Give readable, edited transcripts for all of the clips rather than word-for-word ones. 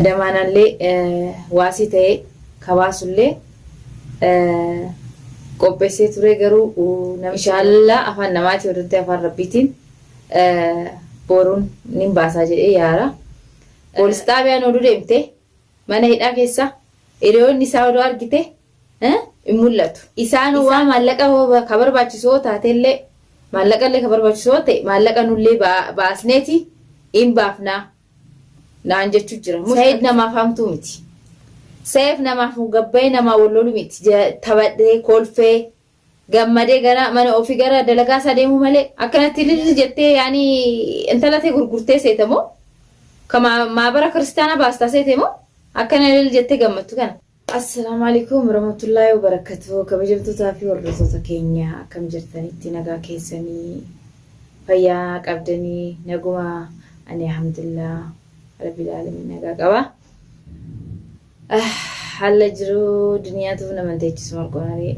Damaanallee waasii ta'ee ka baasullee qopheessee ture garuu inshaallaa afaan namaatii odoo ta'e afaan rabbiitiin boruun nin baasaa jedhee yaara. Poolis xaabiyaan oduu deemte mana hidhaa keessa hiriyoonni isaa odoo argite hin mul'atu. Isaan waa maallaqa ka barbaachisu yoo taatellee maallaqallee ka barbaachisu yoo ta'e maallaqa nullee baasneeti hin baafnaa. naan jechu jira. Said namaaf hamtuu miti. Saif namaaf gabbayee namaa wal lolu miti. Taphadhee kolfee gammadee gara mana ofii gara dalagaa isaa deemuu malee akkanatti lilli jettee yaani intala tee gurgurtee seete moo ka maabara kiristaanaa baastaa seete moo akkana lilli jettee gammattu kana. Assalaamu alaikum warahmatullaahi wabarakatuh kabajamtootaa fi hordoftoota keenya akkam jirtanitti nagaa keessanii fayyaa qabdanii naguma ani alhamdulillah rabbil alamin nagaa qaba haala jiru duniyaatu nama teechisu malqonarii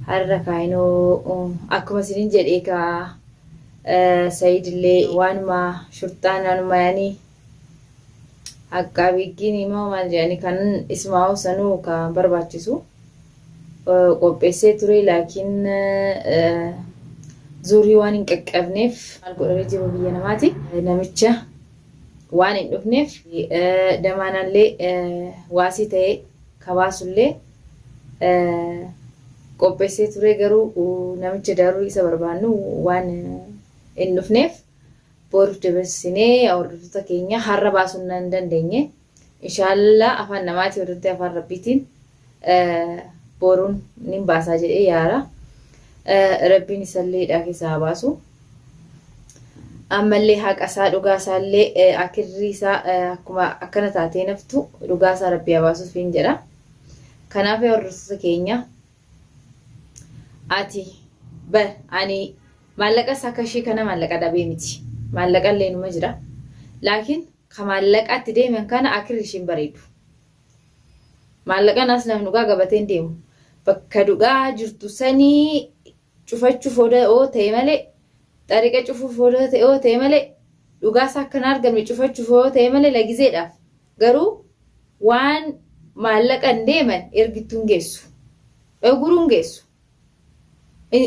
har'a kaayinoo akkuma isinin jedhee kaa Sa'iid illee waanuma shurxaan waanuma yaanii Aqqaabiiggiin immoo maal jedhani kan ismaa'u sanuu ka barbaachisu qopheessee ture laakiin zuurii waan hin qaqqabneef maal godhanii jiru biyya namaati namicha waan hin dhufneef damaanallee waasii ta'ee ka baasullee qopheessee ture garuu namicha daaruu isa barbaannu waan hin dhufneef Boruuf dabarsinee yaa hordoftoota keenya har'a baasuun nan dandeenye. Inshaallaa afaan namaatii odoo ta'e afaan rabbiitiin boruun nin baasaa jedhee yaara. Rabbiin isallee hidhaa keessaa haa baasu. Ammallee haqa isaa dhugaa isaallee akirrii isaa akkuma akkana taatee naftu dhugaa isaa rabbii haa baasuufiin jedha. Kanaaf yaa hordoftoota keenya ati bar ani Maallaqa isaa kashii kana maallaqa dhabee miti. Maallaqa illee numa jira. Laakiin ka maallaqaatti deeman kana akirri ishiin bareedu. Maallaqan as namni dhugaa gabatee hin deemu. Bakka dhugaa jirtu sanii cufachuuf yoo ta'e malee xariqa cufuuf yoo ta'e malee dhugaa isaa akka hin argamne cufachuuf yoo ta'e malee lagizeedhaaf garuu waan maallaqan deeman ergittuu hin geessu. Oguruu hin geessu.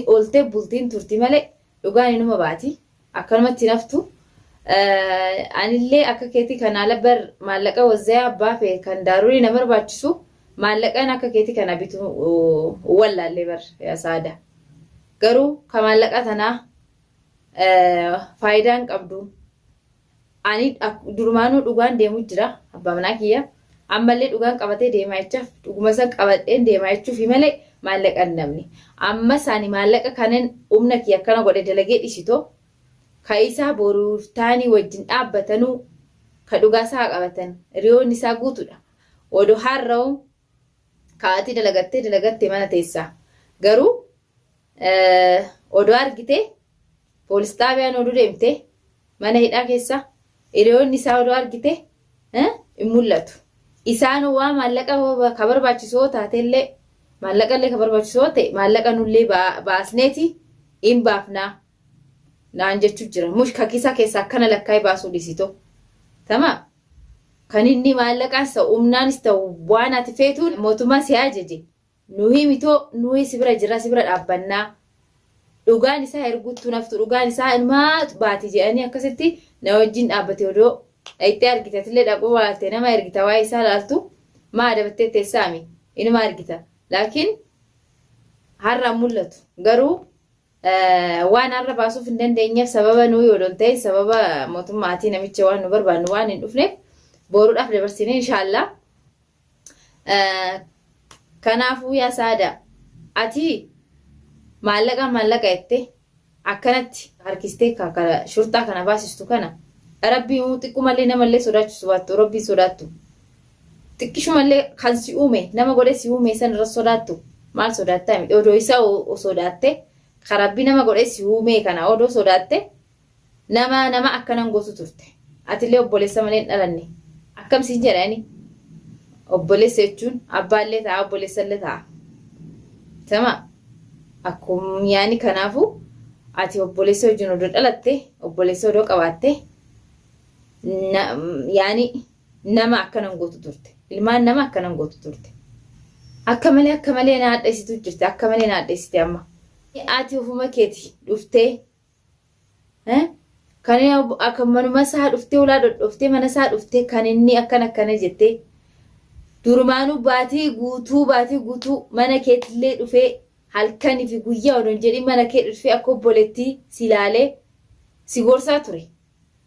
Ooltee bultiin turti malee dhugaan inuma baati. Akkanumatti hin haftu. Anillee akka keetii kana ala bar maallaqa wazzayaa abbaa fee kan daarurii na barbaachisu maallaqaan akka keetii kana bitu wallaallee bar yaa saada. Garuu ka maallaqa tanaa faayidaan qabdu. Ani durumaanuu dhugaan deemu jira abbaa manaa kiyya. Ammallee dhugaan qabatee deemaa jechaaf dhuguma san qabadheen deemaa jechuufi malee maallaqa hin dhabne. Ammas ani maallaqa kanan humna kiyya akkana godhe dalagee dhisitoo ka isaa boruuf taanii wajjin dhaabbatanuu ka dhugaa isaa qabatan riyoonni isaa guutuudha. Odoo har'a'u ka'atii dalagattee dalagattee mana teessaa. Garuu odoo argitee poolis xaabiyaan oduu deemtee Mana hidhaa keessa hiriyoonni isaa odoo argite hin mul'atu. Isaan waa maallaqa ka barbaachisu yoo taatellee maallaqallee ka barbaachisu yoo ta'e maallaqa nullee baasneeti hin baafnaa naan jechuu jira. Mush ka kisaa keessaa akkana lakkaa'ee baasuu dhiisitoo. Tamaa kan inni maallaqaanis ta'u humnaanis ta'u waan ati feetuun mootummaan si ajaje Nu himi too nuyi si bira jirra si bira dhaabbannaa dhugaan isaa erguttu naftu dhugaan isaa inumaa baati jedhanii akkasitti na wajjin dhaabbate odoo dhayxee argite atillee dhaquu laalte nama ergita waa'ee isaa laaltu maa adabattee teessaami inuma argita laakiin har'a mul'atu garuu waan har'a baasuuf hin dandeenyeef sababa nuyi odoo hin ta'in sababa mootummaatii namicha waan nu barbaannu waan hin dhufneef boruudhaaf dabarsine inshaallah. Kanaafuu yaa Saada ati maallaqa maallaqa jette akkanatti harkistee shurxaa kana baasistu kana rabbii xiqqumallee namallee sodaachisu baattu rabbii sodaattu xiqqishumallee kan si uume nama godhee si uume san irra sodaattu maal sodaattaa miti odoo isa sodaatte ka rabbii nama godhee si uume kana odoo sodaatte Nama nama akkana hin gootu turte. Atillee obboleessa malee hin dhalanne. Akkam siin jedha inni. Obboleessa jechuun abbaallee ta'a obboleessallee ta'a. Sama akkum yaani kanaafu ati obboleessa wajjin odoo dhalatte obboleessa odoo qabaatte yaani Nama akkana hin gootu turte. Ilmaan nama akkana hin gootu turte. Akka malee akka malee na hadheessitu jirti. Akka malee na hadheessite amma. Ati ofuma keeti dhuftee kan akka manuma isaa dhuftee ulaa dhodhoftee mana isaa dhuftee kan inni akkana akkana jettee durumaanuu baatii guutuu baatii guutuu mana keetillee dhufee halkanii fi guyyaa odoo hin jedhin mana kee dhufee akka obboleettii si ilaalee si gorsaa ture.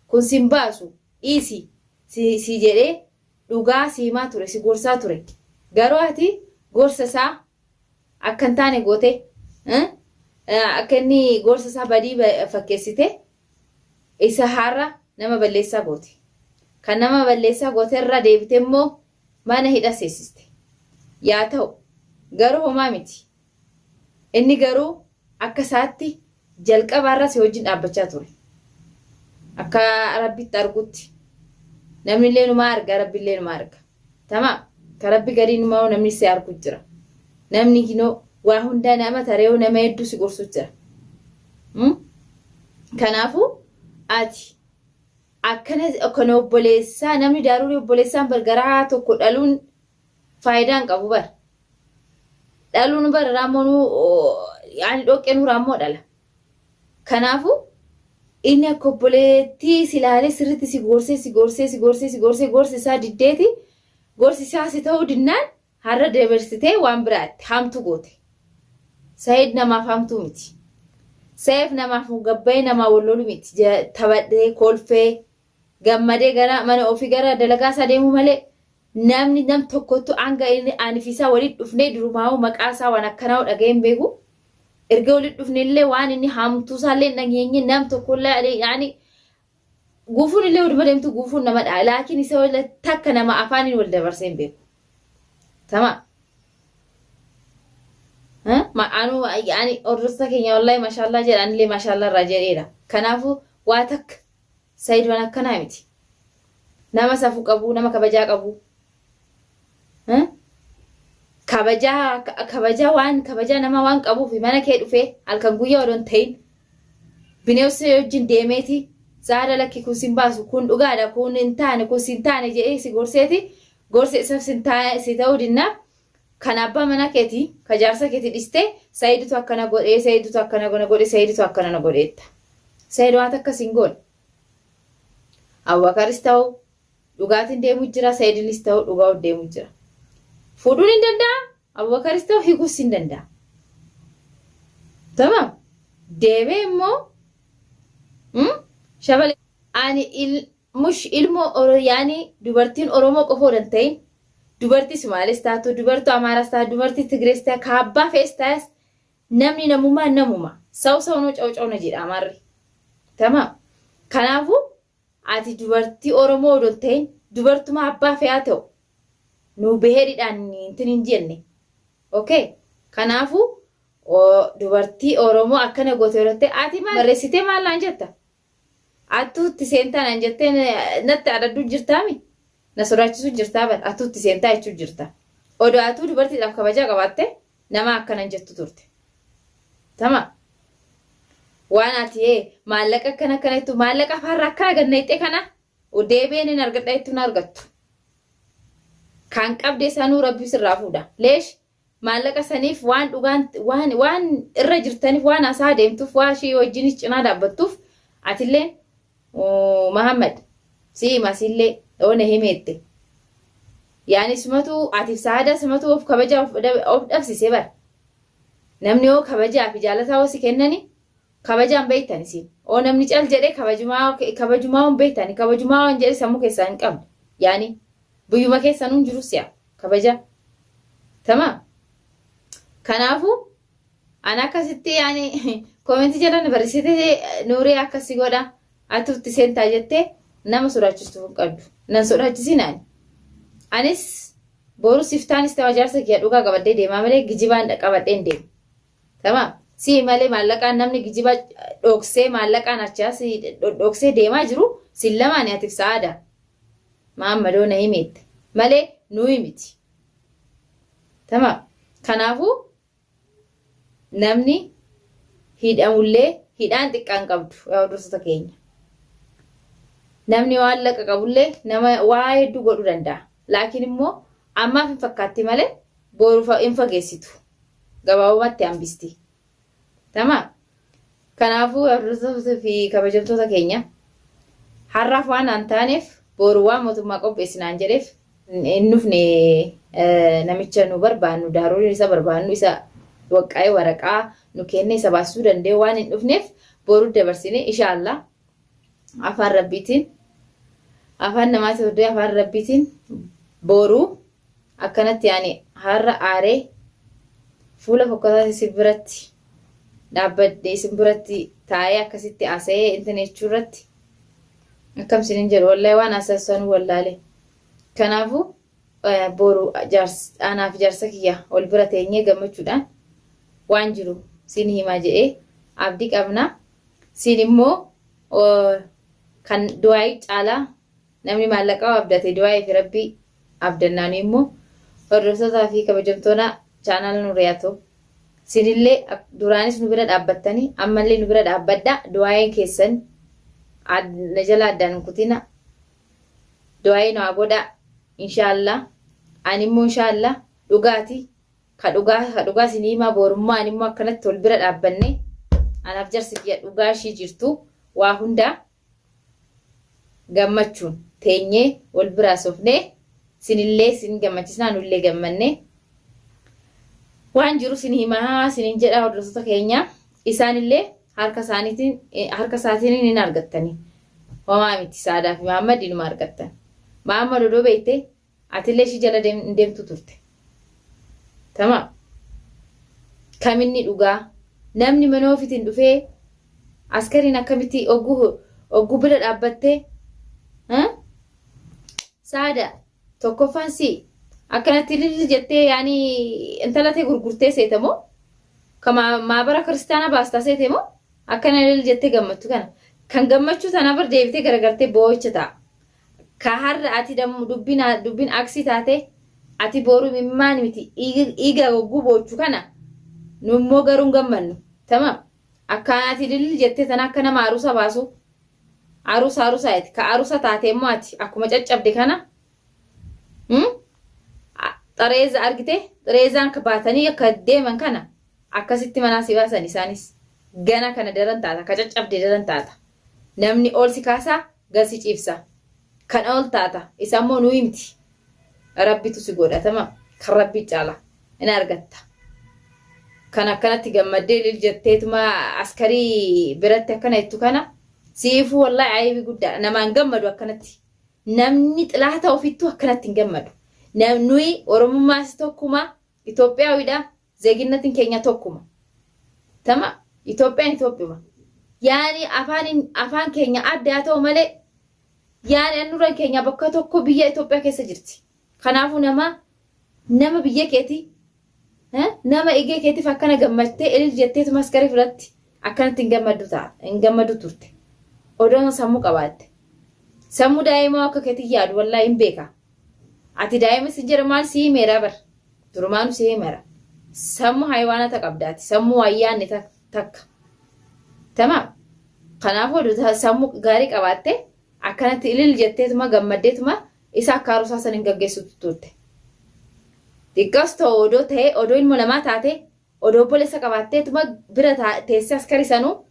Kun sin baasu dhiisi si si jedhee dhugaa si himaa ture si gorsaa ture. Garuu ati gorsa isaa akka hin taane goote akka inni gorsa isaa badii fakkeessite isa har'a nama balleessaa goote. Kan nama balleessaa goote irra deebite immoo mana hidha seessiste. Yaa ta'u garuu homaa miti. Inni garuu akka isaatti jalqaba irra si wajjin dhaabbachaa ture. Akka Rabbitti argutti. Namni illee numaa arga, Rabbi illee numaa arga. Tamaam. Ka Rabbi gadii numaa namni si argu jira. Namni kinoo waa hundaa nama taree'uu nama hedduu si gorsu jira. Kanaafuu ati akkana akkana obboleessaa namni daarurii obboleessaan bargaraa tokko dhaluun faayidaa hin qabu bar. Dhaluun bar raammoonuu yaani dhoqqeenuu raammoo dhala. Kanaafuu inni akka obboleettii si ilaalee sirriitti si gorsee si gorsee si gorsee si gorsee gorsi isaa diddeeti gorsi isaa si ta'uu dinnaan har'a dabarsitee waan biraatti hamtu goote. Said namaaf hamtuu miti. Saif namaaf gabbayee namaa wal lolu miti. Taphadhee kolfee gammadee gara mana ofii gara dalagaa isaa deemuu malee namni nam tokkottu hanga inni ani fi isaa walitti dhufnee durumaa'uu maqaa isaa waan akkanaa dhaga'ee hin beeku. Erga walitti dhufne illee waan inni hamtuu isaa illee hin dhageenye nam tokkollee yaani guufuun illee oduma deemtu guufuun nama dha'a. Laakiin isa wal takka nama afaaniin wal dabarsee hin beeku. Tama. Anu yaani hordoftoota keenya wallahi mashallah jedha anillee mashallah irraa jedheera. Kanaafuu waa takka Said waan akkanaa miti. Nama safuu qabu, nama kabajaa qabu. Kabajaa kabajaa waan kabajaa nama waan qabuuf mana kee dhufee halkan guyyaa odoo hin ta'in bineensa wajjin deemeeti saada lakki kun sin baasu kun dhugaadha kun hin taane kun sin taane jedhee si gorseeti gorsi isaaf sin si ta'uu dinnaa kan abbaa manaa keeti ka jaarsa keeti dhistee Sa'iditu akkana godhee Sa'iditu akkana na godhe Sa'iditu akkana na godheetta. Sa'id waan takka sin goone. Abubakaris ta'u dhugaatiin deemu jira Sa'idinis ta'u dhugaa deemu jira. Fuudhuun hin danda'a Abubakaris ta'u hiikuus hin danda'a. Tamam. Deebee immoo shabale ani il Mush ilmoo oro yaani dubartiin oromoo qofa odoo hin ta'in dubartii sumaalees taatu dubartuu amaaraas taatu dubartii tigrees taatu kaabbaa fe'es taas namni namummaa namuma saw saw noo caw caw na jedha amaarri tamaam kanaafuu ati dubartii oromoo odoo hin ta'in dubartuma abbaa fe'aa ta'u nu beheridhaan intin hin jenne okay kanaafuu dubartii oromoo akkana goote odoo ta'e ati maal barreessitee maal naan jetta Attuu itti seentaa naan jettee natti adaddu jirtaami? Na sodaachisuu jirtaa bar attuu itti seentaa jechuu jirta. Odoo atuu dubartiidhaaf kabajaa qabaatte nama akkana hin jettu turte. Tama. Waan ati ee maallaqa akkana akkana jettu maallaqa afaarra akkana gad naqxee kana deebi'een hin argadha jettu hin argattu. Kan qabde sanuu rabbi sirraa fuudha. Leesh Maallaqa saniif waan dhugaan waan waan irra jirtaniif waan hasaa deemtuuf waa ishii wajjinis cinaa dhaabbattuuf atilleen Mahammad si hima sillee yoo na himeette. Yaani sumatu atiif saadaa sumatu of kabajaa of dhabsise bar. Namni yoo kabajaa fi jaalataa yoo si kennani kabajaan beektan isin. Oo namni cal jedhee kabajumaa kabajumaa hin beektani kabajumaa waan jedhe sammuu keessaa hin qabne. Yaani biyyuma keessanuu hin jiru si'a kabaja. Tamaam. Kanaafuu ana akkasitti yaani koomentii jala na barreessite Nuurii akkasi godha atu itti seentaa jettee nama sodaachistu hin qabdu. Nan sodaachisin ani. Anis boru siftaanis ta'u jaarsa kiyya dhugaa qabadhee deemaa malee gijibaan qabadhee hin deemu. Tamaam. Sii malee maallaqaan namni gijiba dhoksee maallaqaan achi asii dhoksee deemaa jiru sin lamaani atif sa'aada. Maammadoo na himeette malee nuyi miti. Tamaam. Kanaafuu namni hidhamullee hidhaan xiqqaan qabdu yaa hordoftoota keenya. Namni maallaqa qabullee nama waa hedduu godhuu danda'a. Laakiin immoo ammaaf hin fakkaatti malee boru hin fageessitu. Gabaabumatti hambisti. Tamaam. Kanaafuu hordoftoota fi kabajamtoota keenya har'aaf waan aan taaneef boru waan mootummaa qopheessinaan jedheef hin dhufne namicha nu barbaannu daaroliin isa barbaannu isa waqqaa'ee waraqaa nu kenne isa baasisuu danda'e waan hin dhufneef boru dabarsine inshaAllah afaan rabbiitiin afaan namaatiin hordee afaan rabbiitiin boru akkanatti yaani har'a aaree fuula fokkataa isin biratti dhaabbadhe isin biratti taa'ee akkasitti haasa'ee intin jechuu irratti akkam isinin jedhu wallahi waan haasa'u wallaale. Kanaafuu boru anaaf jaarsa kiyya wal bira teenyee gammachuudhaan waan jiru siin himaa jedhee abdii qabna. Siin immoo kan du'aayii caalaa namni maallaqaa abdate du'aayii fi rabbii abdannaanii immoo hordoftootaa fi kabajamtoota chaanaala Nuriyaatoo. Sinillee duraanis nu bira dhaabbattanii ammallee nu bira dhaabbadhaa du'aayiin keessan na jala addaan hin kutina. Du'aayii nu haa godhaa inshaallah. Ani immoo inshaallah dhugaati ka dhugaa ka dhugaa isin himaa boorummaa ani immoo akkanatti wal bira dhaabbanne anaaf jarsi kiyya dhugaa ishii jirtu waa hundaa gammachuun teenyee wal biraa sofnee sinillee sin gammachisnaa nullee gammanne waan jiru sin himaa sinin jedha hordoftoota keenya isaanillee harka isaaniitiin harka isaatiin hin argattanii homaa miti Saadaa fi Mahammad inuma argattan Mahammad odoo beekte atillee ishii jala hin deemtu turte tamaam kaminni dhugaa namni mana ofiitiin dhufee askariin akkamitti ogguu ogguu bira dhaabbattee Saada tokkoffaan si akkanatti lilli jettee yaani intala tee gurgurtee seete moo ka maabara kiristaanaa baastaa seete moo akkana lilli jettee gammattu kana kan gammachuu tana bar deebitee garagaltee boo'icha ta'a. Ka har'a ati dubbiin dubbiin aksii taate ati boru imimmaan miti dhiiga gogguu boochu kana nu immoo garuu hin gammannu. Tamam. Akkaan ati lilli jettee tana akka nama arusa baasu arusa arusa jette ka arusa taate immoo ati akkuma caccabde kana xareeza argite xareezaan ka baatanii akka deeman kana akkasitti manaa si baasan isaanis gana kana daran taata ka caccabde daran taata namni ol si kaasaa gad si ciibsa kan ol taata isa immoo nu himti rabbitu si godhatama kan rabbi caala in argatta. Kan akkanatti gammaddee lil jetteetuma askarii biratti akkana jettu kana siifuu wallahi aybii guddaadha. Namaan gammadu akkanatti. Namni xilaata ofittuu akkanatti hin gammadu. Nuyi Oromummaas tokkuma, Itoophiyaawiidha, zeeginnatiin keenya tokkuma. Tama Itoophiyaan Itoophiyuma. Yaani afaan afaan keenya adda haa ta'u malee yaani handhuuraan keenya bakka tokko biyya Itoophiyaa keessa jirti. Kanaafuu nama nama biyya keetii nama igee keetiif akkana gammachtee ilil jetteetuma askarii fudhatti akkanatti hin gammaddu ta'a hin gammaddu turte. Odoon sammuu qabaatte. Sammuu daa'imaa akka keetii yaadu wallaahi hin beeka. Ati daa'ima sin jedha maal si himeera bar. Durumaanu si himeera. Sammuu hayiwaanata qabdaati. Sammuu wayyaanne takka. Tamaam. Kanaafuu oduu sammuu gaarii qabaatte akkanatti ilil jetteetuma gammaddeetuma isa akka arusaa san hin gaggeessitu turte. Xiqqaas ta'u odoo ta'ee odoo ilmo namaa taate odoo obboleessa qabaatteetuma bira teessee askari sanuu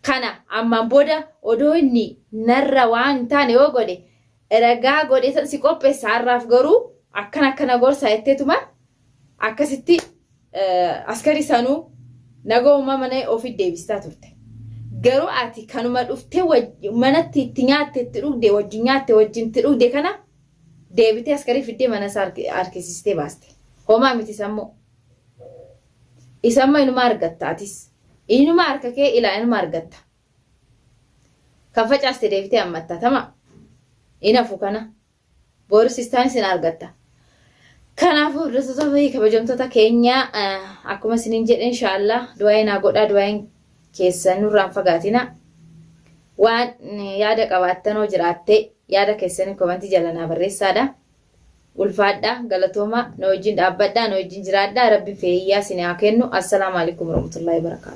kana ammaan booda odoo inni narra waan hin taane yoo godhe ragaa godhee san si qopheessa har'aaf garuu akkana akkana gorsaa jetteetuma akkasitti askari sanuu nagahuma mana ofi deebistaa turte. Garuu ati kanuma dhuftee manatti itti nyaatte itti dhugde wajjin nyaatte wajjin itti dhugde kana deebitee askarii fiddee mana isaa harkisistee baaste. Homaa miti sammuu. Isamma inuma argatta atis. Inuma harka kee ilaa inuma argatta. Kan facaaste deebitee hammatta tama. Inafu kana. Boris istaanis in argatta. Kanaafuu hordoftoota fi kabajamtoota keenya akkuma isiniin jedhe inshaallah du'aa'ii naa godhaa du'aa'iin keessan nurraan fagaatina. Waan yaada qabaattanoo jiraatte yaada keessanii komantii jala naa barreessaadha. Ulfaadha galatooma na wajjin dhaabbadha na wajjin jiraadha rabbi feeyyaa isin haa kennu. Assalaamu alaikum warahmatullahi wabarakatuh.